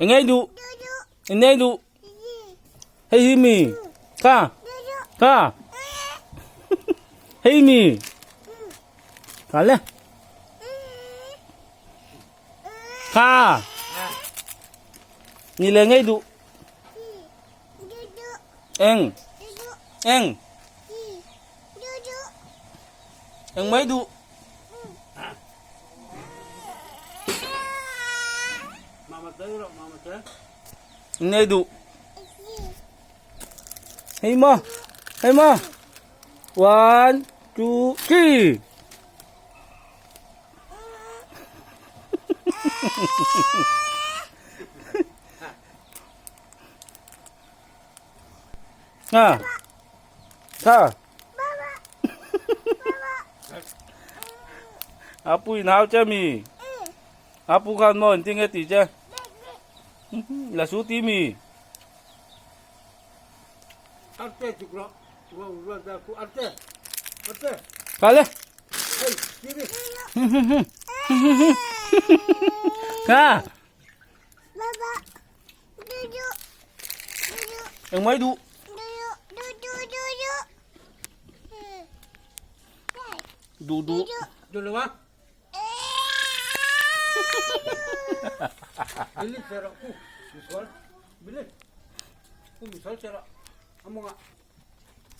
Eng ei duh? Eng ei duh? Hei hi mi? Kha? Kha? Hei mi? Kha le. Kha. Ni le ngei duh. Eng. Eng. Eng mai duh. Nei duh. Hei ma. Hei ma. One, two, three. À. Kha. Apu in hau che mi. Apu khan maw engtin nge tih che? La su ti mi. Arte chuk rawh. Ruah da ku arte. Arte. Kal e. Hey, kiri. Kha. Eng mai duh. Duh duh. Duh lo a. Bilis sero ku. Misual. Bilis. Ku misual sero. Amunga.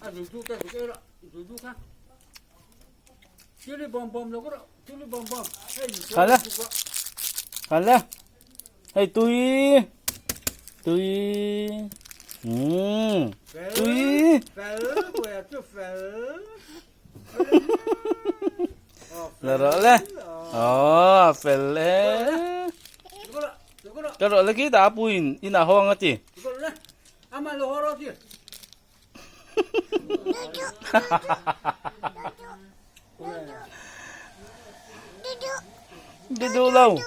A zuzu te zu ero. Zuzu kha. Chili bom bom lo ko. Chili bom bom. Hey, misual. Kal e. Kal e. Hei tui. Tui. Ừ. Tui. Fel, boya chu fel. La rawh le. Aw, fel e. Ka rawh le khi ta puin in a hawng a ti. Đi du lâu.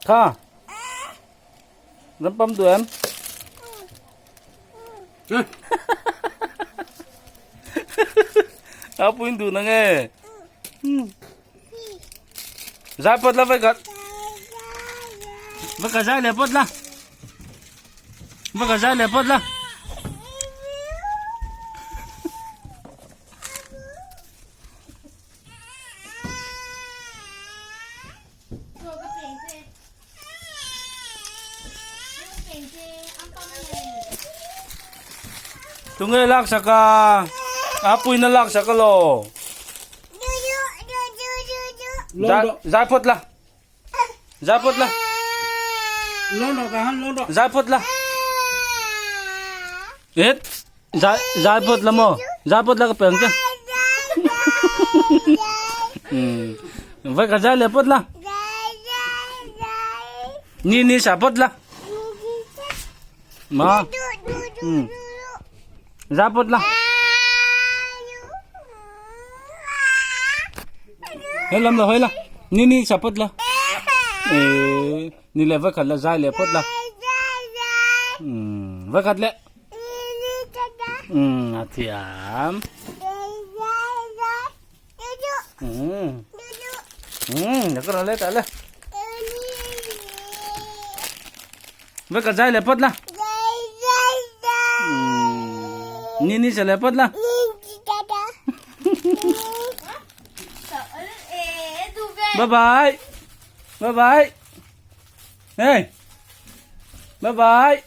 Kha. Ram pam duh em? A puin duh na nge? Zai pawt la vai kat. Vai ka zai leh pawt la. Vai ka zai leh pawt la. Tunge lak saka a puina lak saka lo. Zai phawt la. Zai phawt la. Zai phawt la. Et zai zai phawt la maw. Zai phawt la ka pe ang che. Vai ka zai leh phawt la. Ni ni sa phawt la. Ma. Zai phawt la. He lam la hawi la. Ni ni sa phawt la. Ni leh vai khat la zai leh phawt la. Vai khat leh. A thiam. Ka rawn let ah le. Vai ka zai leh phawt la. Ni ni sa leh phawt la. Bye bye. Bye bye. Hey. Bye bye.